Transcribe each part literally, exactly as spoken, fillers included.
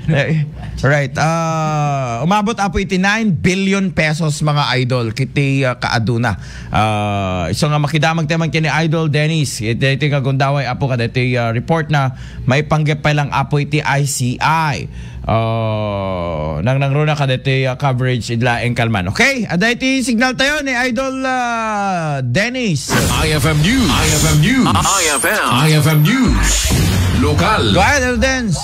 Eh, right. Ah, umabot, Apo, iti nine billion pesos, mga idol, kiti, ah, kaaduna. Ah, isu nga makidamag tayo man ken ni Idol Dennis. Iti, iti nga gundaway, Apo, kadaytoy, ah, report na maipanggep pay lang, Apo, iti I C I. Ah, nangnangruna kadaytoy, ah, coverage, idlaeng kalman. Okay, adda iti signal tayo ni Idol, ah, Dennis. I F M News. I F M News. I F M. I F M News. Lokal. Go ahead, Idol Dennis.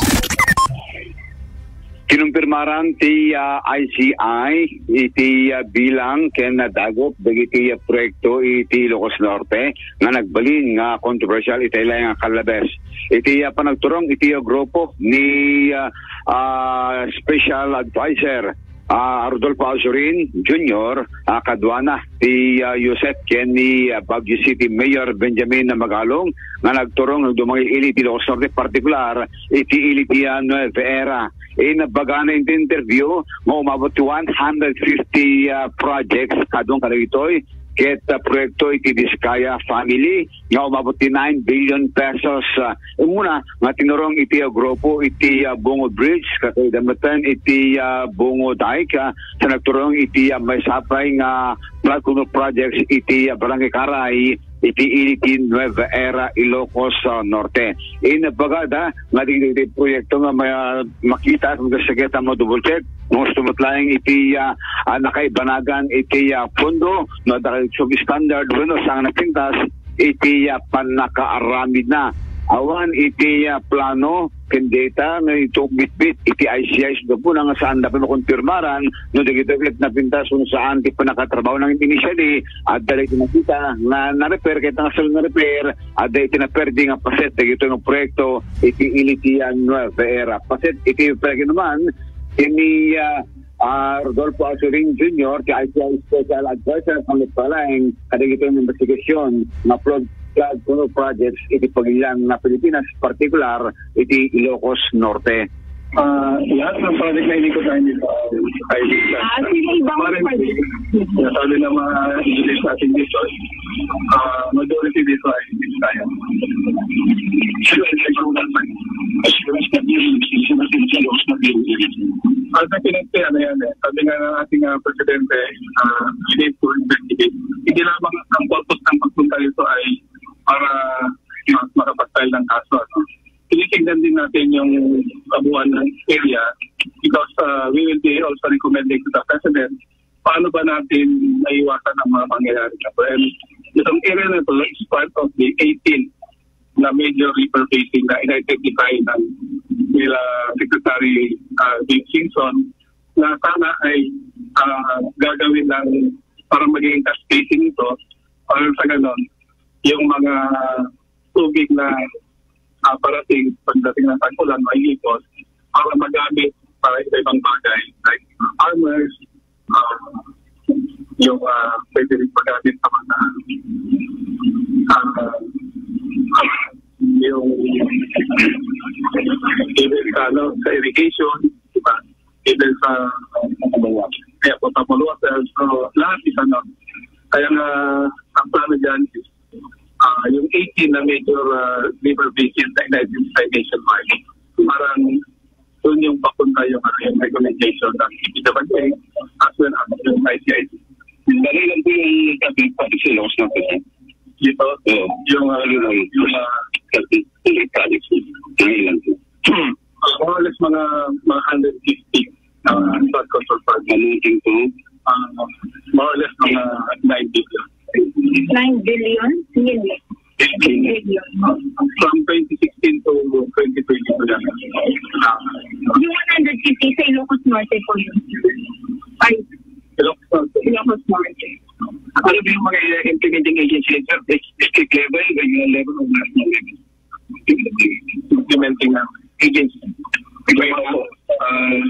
Kinumpirmaran ti, ah, I C I iti, ah, bilang ken, ah, dagup dagiti, ah, proyekto iti Ilocos Norte nga nagbalin nga kontrobersial iti laeng a kallabes. Iti, ah, panagturong iti, ah, grupo ni, ah, ah, Special Advisor, ah, Rodolfo Azurin Junior, ah, kaduana ti, ah, Yusef ken ni, ah, Baguio City Mayor Benjamin Magalong nga nagturong nga dumangil ili ti Ilocos Norte, partikular iti ili ti, ah, Nueva Era. Inbagana iti interview nga umabot ti one hundred fifty, ah, projects kadun kadagitoy ket, ah, proyekto iti Vizcaya family nga umabot ti nine billion pesos. Ah, umuna nga tinurong iti, ah, grupo iti, ah, Bungo Bridge, kakaidamatan iti, ah, Bungo Dike, ah, sa nagturong iti, ah, maisapay nga flood control projects iti, ah, Barangay Karay, iti ili ti Nueva Era, Ilocos, ah, Norte. Inbagada nga dagiti proyekto nga ma-, makita, kung gusto kita mo-double check, kung gusto mo laeng iti, ah, ah, nakaibanagan iti, ah, pondo, no, dahil substandard, wenno saan a napintas, iti, ah, pannakaaramid na. Awan iti, ah, plano, ken data nga ito bitbit iti I C I, gapu na nga saan da pay makonfirmaran no dagitoy ket napintas wenno saan ti pannakatrabaho. Nang initially, adda iti nakita nga na-repair, ket nga saan na-repair, adda iti naperdi nga paset dagitoy nga proyekto iti ili ti, ah, Nueva Era. Paset iti paginaman, ini, ah, ah, Rodolfo Azurin Junior, ti I C I Special Advisor, pangitpalaeng kadagitoy nga investigasyon nga flood, flood control projects iti pagilian nga Pilipinas, partikular iti Ilocos Norte. Ah, lahat ng project na inikot namin dito ay Ah, sino ibang Currently, project? Nasabi ng mga engineers natin dito, ah, majority dito ay Bisaya. Assurance na building, assurance na building, assurance na building. Ang sa pinagkaya na yan eh. Sabi nga ng ating, ah, presidente, ah, we need to investigate. Hindi lamang ang purpose ng pagpunta dito ay para mas makapag-file ng kaso, ano. Tinitignan din natin yung kabuuan ng area because, ah, we will be also recommending to the president paano ba natin maiwasan ang mga pangyayari na to. And itong area na to is part of the eighteen na major river basin na in-identify ng nila Secretary, ah, Dave Singson na sana ay, ah, gagawin ng para maging cascading ito or sa ganon, yung mga tubig na, ah, parating pagdating ng tag-ulan, maiipon para magamit para sa ibang bagay like farmers, ah, yung, ah, pwede rin magamit sa mga, ah, yung even sa, ano, sa irrigation, di ba? Even sa, kaya potable water. So, lahat is ano. Kaya nga, ang plano dyan is, ah, yung eighteen na major, ah, river basin na in-identify nationwide. Parang doon yung papunta yung, ano, yung recommendation ng D P W H as well as yung I C I C. Dali lang po yung sabi, pati sa Ilocos Norte, sir. Dito? Oo. Yung, ah, Ano lang? Yung, ah, Sabi, yung Italy, sir. Dali lang po. More or less mga, mga hundred fifty, ah, flood control project. Amounting to? Ah, more or less mga nine billion. Nine billion? Million. Million. From twenty sixteen to twenty twenty-two lang. Ah. Yung one hundred fifty sa Ilocos Norte po yun. Ay, Ilocos Norte. Ilocos Norte. Ano ba yung mga implementing agency, sir? Dis-, district level, regional level, o national level? Implementing na agency. May mga, ah,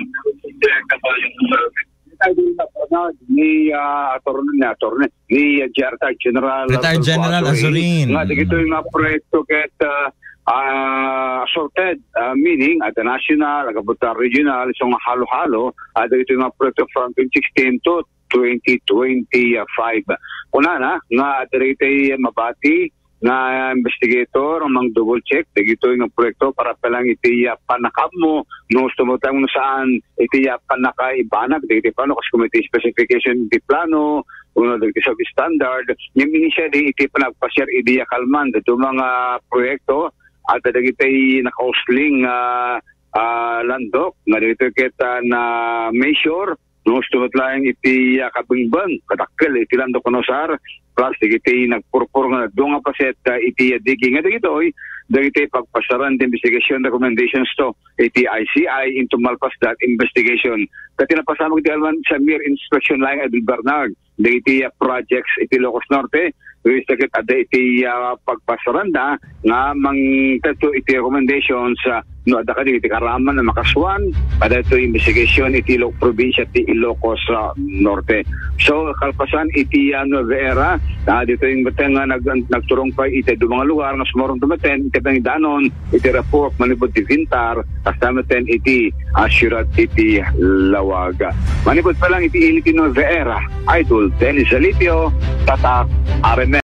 direkta ba yung, ah, Ni, ah, attorney, ni attorney, ni, ah, J R T General Retired Rodolfo General Azurin, Azurin. Nga, dagitoy nga proyekto ket, ah, ah, assorted, ah, meaning, at the national, agabot ta regional, so nga halo-halo, ah, dagitoy nga proyekto from twenty sixteen to twenty twenty-five. Kunana, nga, dagitoy mabati, nga investigator, mang double check dagitoy nga proyekto para pay lang iti, ah, pannakaammo, no, gusto mo tayo no saan iti, ah, pannakaibanag dagiti plano, kas kumiti specification iti plano, uno dagiti substandard, ngem initially iti panagpasiar idi kalman, dagiti mga proyekto, at dagiti nakausling, ah, ah, landok, nga dagitoy ket, ah, na measure, no, gusto met laeng iti, ah, kabengbeng, kadakkel iti landok no saan, plus dagiti nagpurpur nga dua nga paset, ah, iti, ah, digging. Nga dagitoy, dagiti pagpasaran ti investigation recommendations to iti I C I into malpas that investigation. Ket ti napasamak iti alwan sa mere inspection laeng, Idol Bernard, dagiti, ah, projects iti Ilocos Norte, ket adda iti, ah, pagpasaranda nga mangted iti recommendations, ah, no adda kadi iti karaman a makasuan kadaytoy investigation iti Ilo-, probinsya ti Ilocos, ah, Norte. So, kalpasan iti, ah, Nueva Ecija, ah, ditoy met nga nag-, nagturong pay iti dua nga lugar nga sumurot met iti pangidanon iti report manipud ti Vintar, kasta met iti, ah, siudad iti Laoag. Manipud pay lang iti ili ti Nueva Ecija, Idol Dennis Zalipio, Tatak R M N.